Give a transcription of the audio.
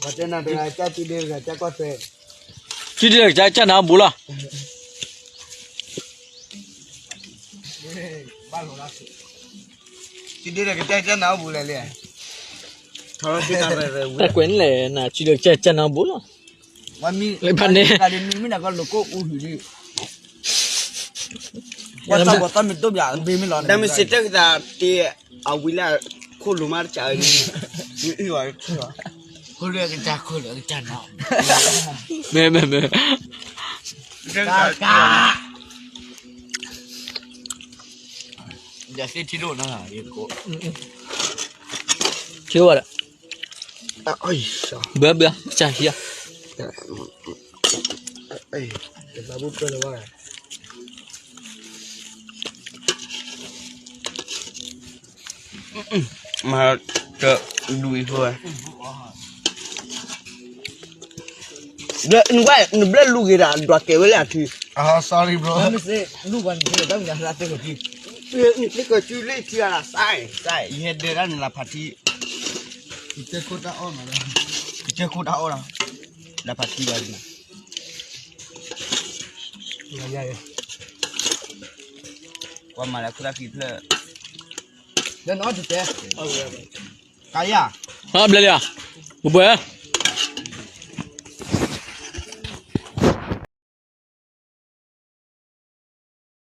ပတဲနၤတဂၤကၢ် စုဒ့တဂၤကၢ်ကီၢ်သဲး, စုဒ့တဂၤကၢ်နၢ်ဟူဘူးလီၤ. စုဒ့တဂၤကၢ်ကၢ်နၢ်ဟူဘူးလဲၣ်လဲၣ်, တၢ်ကွဲးန့ၣ်လဲၣ်နၤ စုဒ့တဂၤကၢ်နၢ်ဟူဘူးလီၤ. လၢဖးန့ၣ် မ့ၢ်နကလိၤကိၣ်အူဟံၣ်ဒံး, ဝဲတၢ်ဘီၣ်တၢ်မ့ၢ်တိၣ်ဘၣ် ဘ့မ့ၢ်လီၤ တၢ်မ့ၢ်စ့တၢ်ကသးတ့ အဝံၤလၢ ခိၣ်လိၤမးတကးအံၤ, ခိၣ်လိၤကစၢ် ခိၣ်လိၤကစၢ်နီၤ, မ့ၢ်မ့ၢ်မ့ၢ်, ကါ ယသ့ထံဒိၣ်နီၤ ယကိး, ထံဝဲဒီး, ဘၢဘၢ ကစၢ်ဟံၣ်, မၤ တဒူၣ်အံၤဖိဝဲ, နဘျၢလူၤဂ့ၤဒၣ် ဒွးကဲဝဲလၢအထံ, sorry bro, နသ့ၣ်ကီၤစုလၢထံဂၤလၢ်စဲး, ယဟဲဒၢးတၢ်န့ၣ်လၢဖးထံ, ကစၢၢ်ခိၣ်တၢ်အီၣ်, ကစၢၢ်ခိၣ်တၢ်အီၣ်လီၤ, လၢဖးထံဘၣ်ဒံး, ပှၤမၤလၢခိၣ်တၢ်ခံဖျၢၣ်, ကါယၤ, ဘျဲၣ်လံဧါ, ပှဲၤ